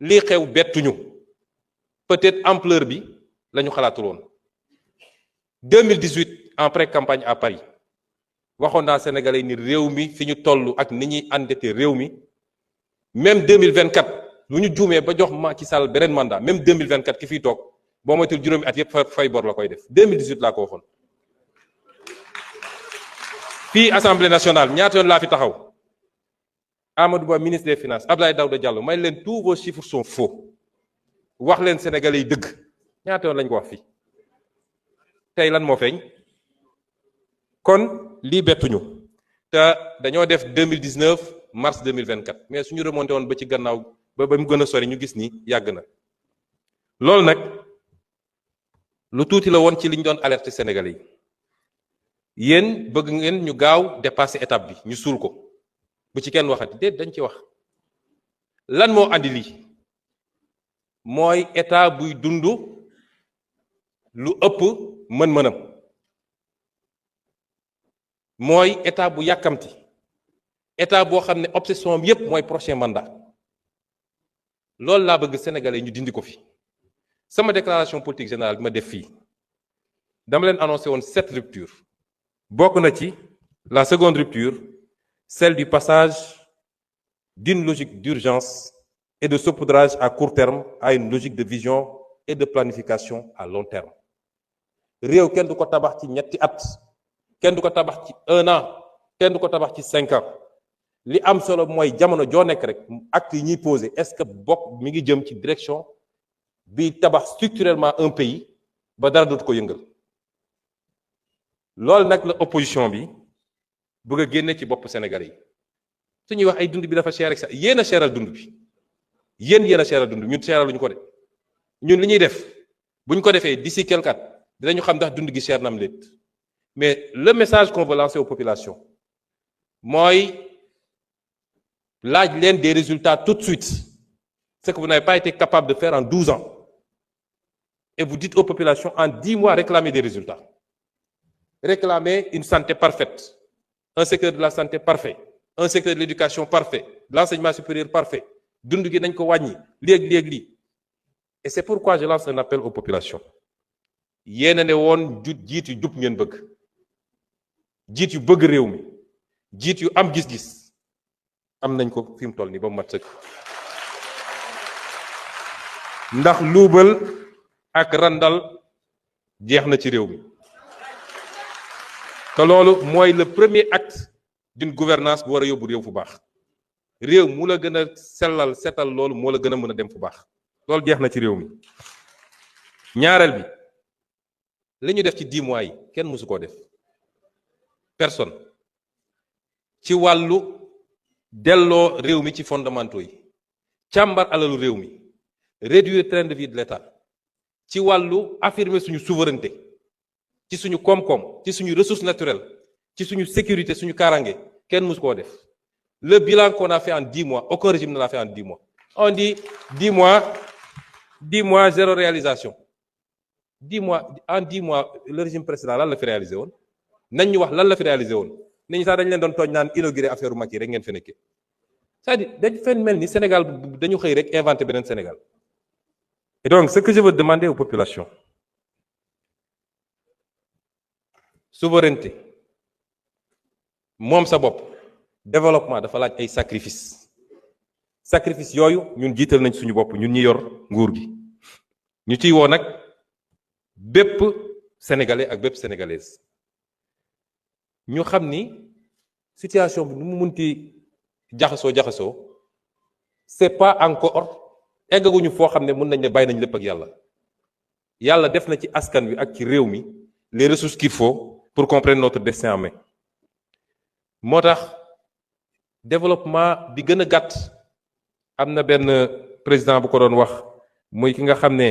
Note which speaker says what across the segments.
Speaker 1: lii xew bettuñu peut-être ampleur bi la ñu xalaatul woon 2018 en pré-campagne à Paris waxoon naa Sénégalais ni réew mi fi ñu toll ak ni ñuy endetté réew mi même 2024 lu ñu juumee ba jox Macky Sall beneen mandat même 2024 ki fiy toog boo moytul juróomi at yëpp fay bor la koy def 2018 laa ko waxoon. fii assemblée nationale ñaata yoon laa fi taxaw Amadou Ba ministre des finances Abdoulaye Daouda Diallo may leen tous vos chiffres sont faux wax leen Sénégalais yi dëgg ñaata yoon lañ ko wax fii tey lan moo feeñ kon lii bettuñu te dañoo def 2019 mars 2024 mais suñu remonté woon ba ci gannaaw ba mu gën a sori ñu gis ni yàgg na loolu nag lu tuuti la woon ci liñ doon alerter Sénégalais yi yéen bëgg ngeen ñu gaaw dépasser étape bi ñu suul ko bu ci kenn waxati déet dañ ci wax lan moo andi lii mooy état buy dund lu ëpp mën-mënam mooy état bu yàkkamti état boo xam ne obsession am yépp mooy prochain mandat loolu laa bëgg sénégalais ñu dindi ko fi sama déclaration politique générale bi ma def fii dama leen annoncé woon 7 ruptures bokk na ci la seconde rupture celle du passage d'une logique d'urgence et de saupoudrage à court terme à une logique de vision et de planification à long terme réew kenn du ko tabax ci ñetti at kenn du ko tabax ci 1 an kenn du ko tabax ci 5 ans li am solo mooy jamono joo nekk rek acte yi ñuy posé est-ce que bokk mi ngi jëm ci direction bi tabax structurellement un pays ba dara dootu ko yëngal loolu nag la opposition bi bëgg a génne ci bopp Sénégalais yi su ñuy wax ay dund bi dafa cher ak sax yéen a seeral dund bi yéen a seeral dund ñun seeraluñu ko de ñun li ñuy def buñ ko defee d'ici quelque at dinañu xam ndax dund gi cher na am léet mais le message qu'on veut lancer aux populations mooy laaj leen des résultats tout de suite ce que vous n'avez pas été capable de faire en 12 ans et vous dites aux populations en 10 mois réclamez des résultats réclamer une santé parfaite un secteur de la santé parfait un secteur de l'éducation parfait de l'enseignement supérieur parfait dund gi nañ ko wàññi léegi lii et c'est pourquoi je lance un appel aux populations yéen a ne woon jiit yu jub ngeen bëgg jiit yu bëgg réew mi jiit yu am gis-gis am nañ ko fi mu toll nii ba mu mat sëkk ndax luubal ak randal jeex na ci réew mi te loolu mooy le premier acte d'une gouvernance bu war a yóbbu réew fu baax réew mu la gën a sellal setal loolu moo la gën a mën a dem fu baax loolu jeex na ci réew mi ñaareel bi li ñu def ci 10 mois yi kenn mësu koo def personne ci wàllu delloo réew mi ci fondamentaux yi càmbar alalu réew mi réduire train de vie de l'État ci wàllu affirmer suñu souveraineté ci suñu koom-koom ci suñu ressources naturelles ci suñu sécurité suñu kaaraange kenn mësu koo def le bilan qu'on a fait en 10 mois aucun régime ne l'a fait en 10 mois on dit 10 mois zéro réalisation 10 mois en 10 mois le régime précédent lan la fi réalisé woon nañ ñu wax lan la fi réalisé woon nit ñi sax dañ leen doon tooñ naan inauguré affaire u Macky rek ngeen fi nekkee c'est-à-dire dañ fen mel ni Sénégal dañu xëy rek inventé beneen Sénégal et donc ce que je veux demander aux populations souveraineté moom sa bopp développement dafa laaj ay sacrifice yooyu ñun jiital nañ suñu bopp ñun ñi yor nguur gi ñu ciy woo nag bépp sénégalais ak bépp sénégalaise ñu xam ni situation bi nu mu munti jaxasoo c'est pas encore eggaguñu foo xam ne mën nañ ne bàyyi nañ lépp ak yàlla def na ci askan wi ak ci réew mi les ressources qu'il faut pour qu'on prenne notre destin en main moo tax développement bi gën a gàtt am na benn président bu ko doon wax muy ki nga xam ne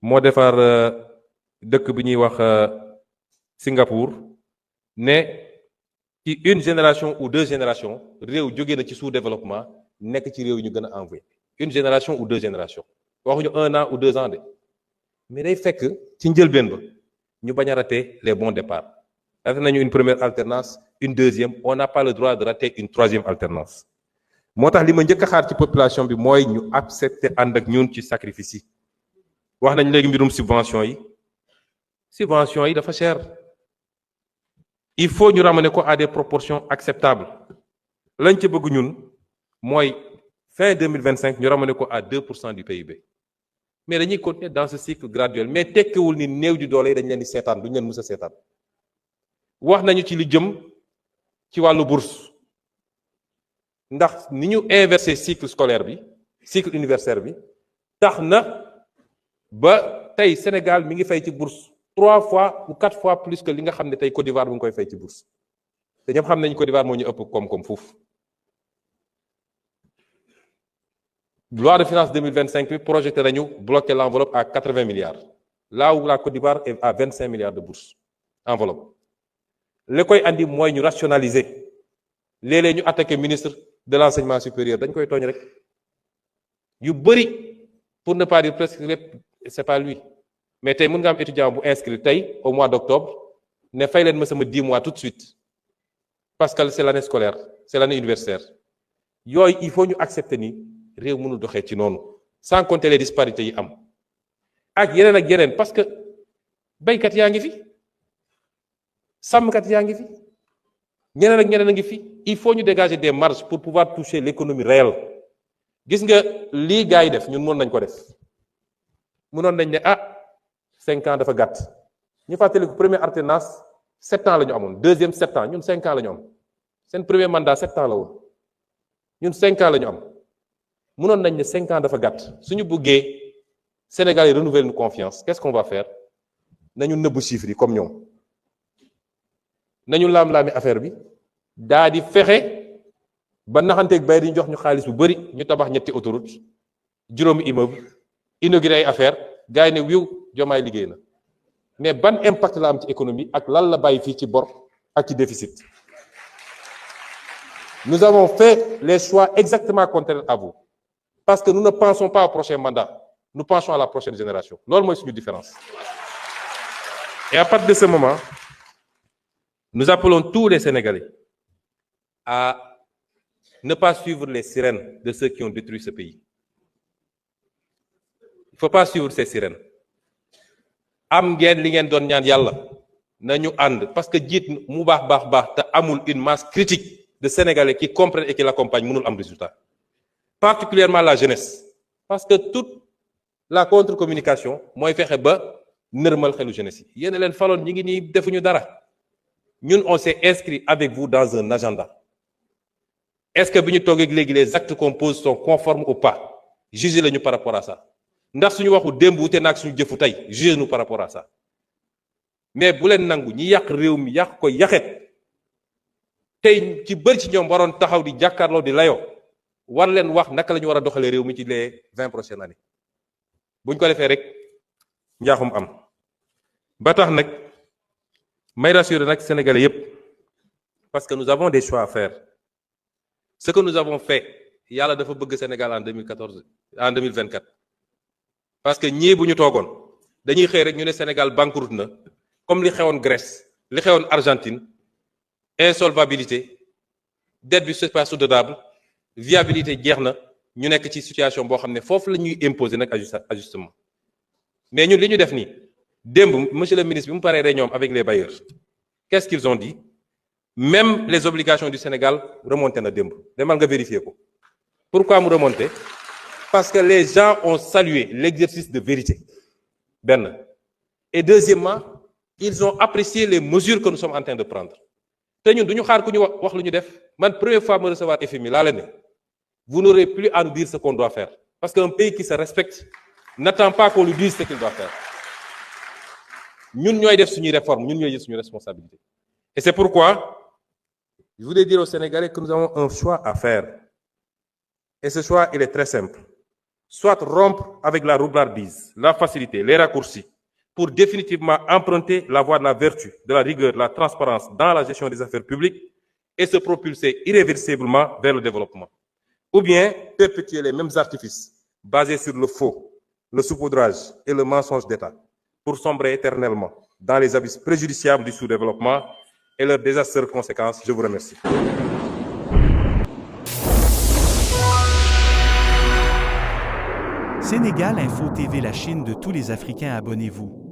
Speaker 1: moo defar dëkk bi ñuy wax Singapour ne ci une génération ou 2 générations réew jóge na ci sous-développement nekk ci réew yi ñu gën a envoyé une génération ou 2 générations waxuñu 1 an ou 2 ans de mais day fekk ci njëlbeen ba ñu bañ a rater les bons départs raté nañu une première alternance une deuxième on n'a pas le droit de rater une 3e alternance moo tax li ma njëkk a xaar ci population bi mooy ñu accepter ànd ak ñun ci sacrifice yi. wax nañ léegi mbirum subvention yi dafa cher. Il faut ñu ramener ko à des proportions acceptables lañ ci bëgg ñun mooy fin 2025 ñu ramener ko à 2% du PIB mais dañuy continuer dans ce cycle graduel mais tekkiwul ni néew di doole yi dañ leen di seetaan duñ leen mës a seetaan. wax nañu ci li jëm ci wàllu bourse ndax ni ñu inversé cycle scolaire bi cycle universitaire bi tax na ba tey Sénégal mi ngi fay ci bourse 3 fois ou 4 fois plus que li nga xam ne tey Côte d'Ivoire mu ngi koy fay ci bourse te ñëpp xam nañu Côte d'Ivoire moo ñu ëpp koom-koom foofu. Loi de finances 2025 bi projeté nañu bloquer l'enveloppe à 80 milliards là où la Côte d'Ivoire est à 25 milliards de bourse enveloppe. li koy andi mooy ñu rationaliser léeg-léeg ñu attaqué ministre de l'enseignement supérieur dañ koy tooñ rek yu bëri pour ne pas dire presque lépp c'est pas lui mais tey mën nga am étudiant bu inscrit tey au mois d'octobre ne fay leen ma sama 10 mois tout de suite parce que c'est l'année scolaire c'est l'année universitaire yooyu il faut ñu accepter ni réew mënul doxee ci noonu sans compter les disparités yi am ak yeneen parce que baykat yaa ngi fi sàmmkat yaa ngi fi ñeneen ak ñeneen a ngi fi il faut ñu dégager des marges pour pouvoir toucher l'économie réelle gis nga lii gars yi def ñun mën nañ ko def mënoon nañ ne 5 ans dafa gàtt ñu fàttaliku première alternance 7 ans la ñu amoon deuxième 7 ans ñun 5 ans la ñu am seen premier mandat 7 ans la woon ñun 5 ans la ñu am mënoon nañ ne 5 ans dafa gàtt suñu bëggee Sénégal yi renouveler une confiance qu'est-ce qu'on va faire nañu nëbbu chiffres yi comme ñoom nañu laam-laami affaire bi daa di fexe ba naxanteeg bay di jox ñu xaalis bu bari ñu tabax ñetti autoroute juróomi immeuble inauguré ay affaire gars yi ne wiw Diomaye liggéey na mais ban impact la am ci économie ak lan la bàyyi fii ci bor ak ci déficit. Nous avons fait les choix exactement contraires à vous parce que nous ne pensons pas au prochain mandat nous pensons à la prochaine génération loolu mooy suñu différence. Et à partir de ce moment nous appelons tous les Sénégalais à ne pas suivre les sirènes de ceux qui ont détruit ce pays. Il ne faut pas suivre ces sirènes. am ngeen li ngeen doon ñaan yàlla nañu ànd parce que jiit mu baax te amul une masse critique de Sénégalais qui comprennent et qui l'accompagnent mënul am résultat. Particulièrement la jeunesse parce que toute la contre-communication mooy fexe ba nërmal xelu jeunesse yi yéen leen faloon ñi ngi nii defuñu dara. ñun on s'est inscrit avec vous dans un agenda est-ce que bi ñu toogee léegi les actes qu'on pose sont conformes ou pas jugez lañu par rapport à ça ndax suñu waxu démb wute naag suñu jëfu tey jugez-nous par rapport à ça mais bu leen nangu ñi yàq réew mi yàq ko yaxet tey ci bëri ci ñoom waroon taxaw di jàkkaarloo di layoo war leen wax naka la ñu war a doxalee réew mi ci les 20 prochaines années buñ ko defee rek njaaxum am ba tax nag may rassurer nag Sénégalais yépp parce que nous avons des choix à faire ce que nous avons fait yàlla dafa bëgg Sénégal en 2024 parce que ñii bu ñu toogoon dañuy xëy rek ñu ne Sénégal banqueroute na comme li xewoon Grèce li xewoon Argentine insolvabilité dette bi c'est pas soutenable viabilité jeex na ñu nekk ci situation boo xam ne foofu la ñuy imposer nag ajustement mais ñun li ñu def nii démb monsieur le ministre bi mu paree réunion avec les bailleurs qu'est-ce qu'ils ont dit même les obligations du Sénégal remonté na démb demal nga vérifier ko pourquoi mu remonté parce que les gens ont salué l'exercice de vérité benn et deuxièmement ils ont apprécié les mesures que nous sommes en train de prendre te ñun du ñu xaar ku ñu wax lu ñu def man première fois ma recevoir FMI laa la ne vous n'aurez plus à nous dire ce qu'on doit faire parce qu'un pays qui se respecte n'attend pas qu'on lui dise ce qu'il doit faire ñun ñooy def suñuy réforme ñun ñooy jël suñu responsabilité et c'est pourquoi je voulais dire aux Sénégalais que nous avons un choix à faire et ce choix il est très simple soit rompre avec la roublardise la facilité les raccourcis pour définitivement emprunter la voie de la vertu de la rigueur de la transparence dans la gestion des affaires publiques et se propulser irréversiblement vers le développement ou bien perpétuer les mêmes artifices basés sur le faux le saupoudrage et le mensonge d'État pour sombrer éternellement dans les abysses préjudiciables du sous-développement et leurs désastreuses conséquences. Je vous remercie.
Speaker 2: Sénégal Info TV, la Chine de tous les Africains, abonnez-vous.